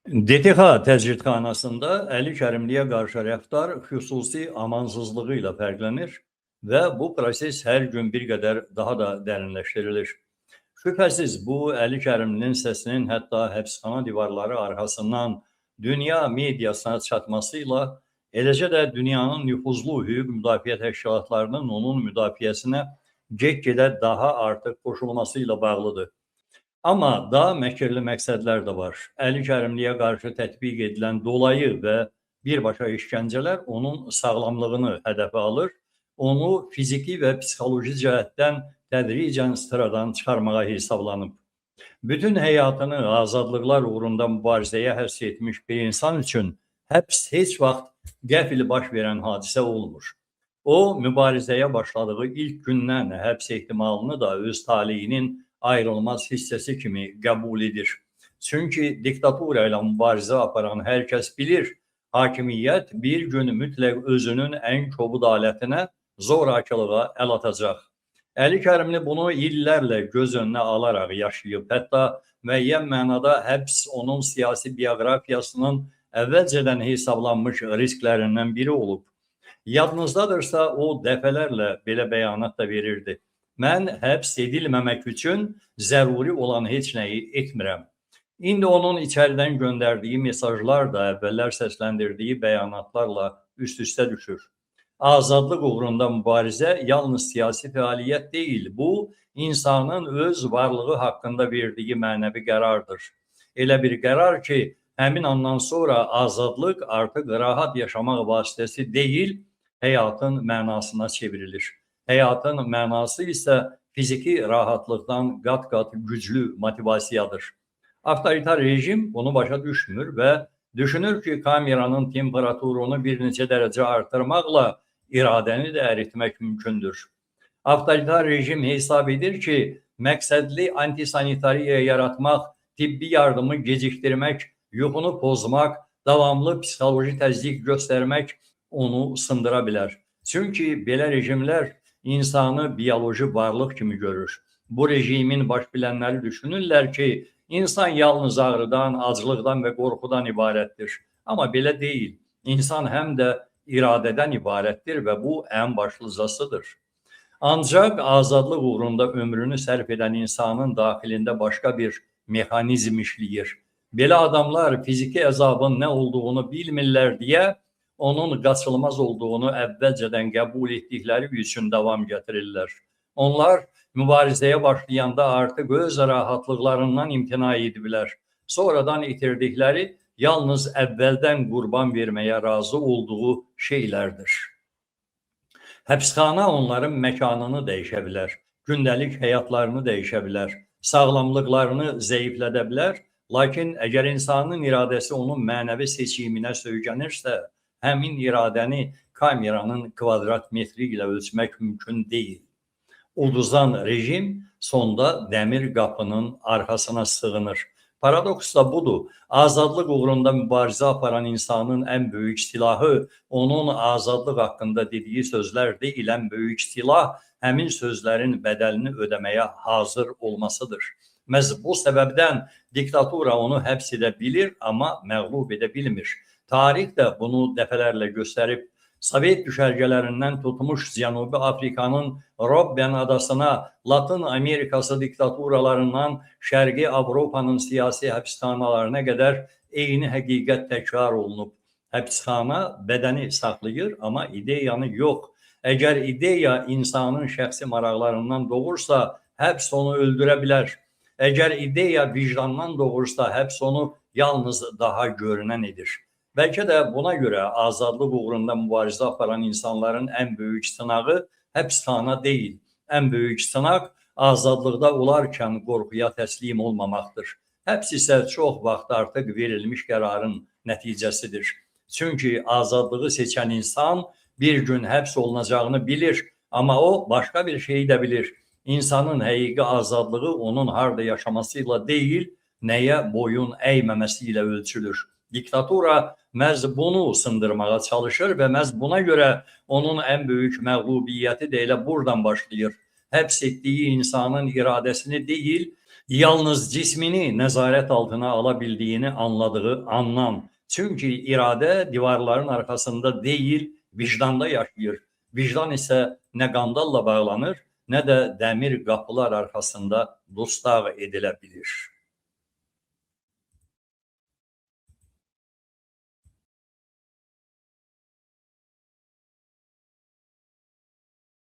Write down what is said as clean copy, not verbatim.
DTX təcridxanasında Əli Kərimliyə qarşı rəftar xüsusi amansızlığı ilə fərqlənir və bu proses hər gün bir qədər daha da dərinləşdirilir. Şübhəsiz bu Əli Kərimlinin səsinin hətta həbsxana divarları arxasından dünya mediasına çatmasıyla, eləcə də dünyanın nüfuzlu hüquq müdafiə təşkilatlarının onun müdafiəsinə get-gedə daha artıq qoşulması ilə bağlıdır. Amma daha məkirli məqsədlər də var. Əli Kərimliyə qarşı tətbiq edilən dolayı və birbaşa işgəncələr onun sağlamlığını hədəfə alır, onu fiziki və psixoloji cəhətdən tədricən sıradan çıxarmağa hesablanıb. Bütün həyatını azadlıqlar uğrunda mübarizəyə həsr etmiş bir insan üçün həbs heç vaxt qəfil baş verən hadisə olmur. O, mübarizəyə başladığı ilk gündən həbs ehtimalını da öz taleyinin ayrılmaz hissəsi kimi qəbul edir. Çünki diktatura ilə mübarizə aparan hər kəs bilir, hakimiyyət bir gün mütləq özünün ən kobud alətinə, zorakılığa əl atacaq. Əli Kərimli bunu illərlə göz önünə alaraq yaşayıb. Hətta müəyyən mənada həbs onun siyasi bioqrafiyasının əvvəlcədən hesablanmış risklərindən biri olub. Yadınızdadırsa, o dəfələrlə belə bəyanat da verirdi. Mən həbs edilməmək üçün zəruri olan heç nəyi etmirəm. İndi onun içəridən göndərdiyi mesajlar da əvvəllər səsləndirdiyi bəyanatlarla üst-üstə düşür. Azadlıq uğrunda mübarizə yalnız siyasi fəaliyyət deyil, bu insanın öz varlığı haqqında verdiyi mənəvi qərardır. Elə bir qərar ki, həmin andan sonra azadlıq artıq rahat yaşamaq vasitəsi deyil, həyatın mənasına çevrilir. Həyatın mənası isə fiziki rahatlıqdan qat-qat güclü motivasiyadır. Avtoritar rejim bunu başa düşmür və düşünür ki, kameranın temperaturunu bir neçə dərəcə artırmaqla iradəni də əritmək mümkündür. Avtoritar rejim hesab edir ki, məqsədli antisanitariya yaratmaq, tibbi yardımı gecikdirmək, yuxunu pozmaq, davamlı psixoloji təzyiq göstərmək onu sındıra bilər. Çünki belə rejimlər insanı biyoloji varlıq kimi görür. Bu rejimin baş bilənləri düşünürlər ki, insan yalnız ağrıdan, aclıqdan və qorxudan ibarətdir. Amma belə deyil. İnsan həm də iradədən ibarətdir və bu ən başlıcasıdır. Ancaq azadlıq uğrunda ömrünü sərf edən insanın daxilində başqa bir mexanizm işləyir. Belə adamlar fiziki əzabın nə olduğunu bilmirlər deyə onun qaçılmaz olduğunu əvvəlcədən qəbul etdikləri üçün davam gətirirlər. Onlar mübarizəyə başlayanda artıq öz rahatlıqlarından imtina ediblər. Sonradan itirdikləri yalnız əvvəldən qurban verməyə razı olduğu şeylərdir. Həbsxana onların məkanını dəyişə bilər, gündəlik həyatlarını dəyişə bilər, sağlamlıqlarını zəiflədə bilər. Lakin əgər insanın iradəsi onun mənəvi seçiminə söykənirsə, həmin iradəni kameranın kvadrat metri ilə ölçmək mümkün deyil. Uduzan rejim sonda dəmir qapının arxasına sığınır. Paradoks da budur. Azadlıq uğrunda mübarizə aparan insanın ən böyük silahı onun azadlıq haqqında dediyi sözlər deyil, ən böyük silah həmin sözlərin bədəlini ödəməyə hazır olmasıdır. Məhz bu səbəbdən diktatura onu həbs edə bilir, amma məğlub edə bilmir. Tarix də bunu dəfələrlə göstərib. Sovet düşərgələrindən tutmuş Cənubi Afrikanın Robben adasına, Latın Amerikası diktaturalarından Şərqi Avropanın siyasi həbsxanalarına qədər eyni həqiqət təkrar olunub. Həbsxana bədəni saxlayır, amma ideyanı yox. Əgər ideya insanın şəxsi maraqlarından doğursa, həbs onu öldürə bilər. Əgər ideya vicdandan doğursa, həbs onu yalnız daha görünən edir. Bəlkə də buna görə azadlıq uğrunda mübarizə aparan insanların ən böyük sınağı həbsxana deyil. Ən böyük sınaq azadlıqda olarkən qorxuya təslim olmamaqdır. Həbs isə çox vaxt artıq verilmiş qərarın nəticəsidir. Çünki azadlığı seçən insan bir gün həbs olunacağını bilir, amma o başqa bir şeyi də bilir. İnsanın həqiqi azadlığı onun harda yaşaması ilə deyil, nəyə boyun əyməməsi ilə ölçülür. Diktatura məhz bunu sındırmağa çalışır və məhz buna görə onun ən böyük məğlubiyyəti də elə buradan başlayır. Həbs etdiyi insanın iradəsini deyil, Yalnız cismini nəzarət altına alabildiyini anladığı andan. Çünki iradə divarların arxasında deyil, vicdanda yaşayır. Vicdan isə nə qandalla bağlanır, nə də dəmir qapılar arxasında dustaq edilə bilir.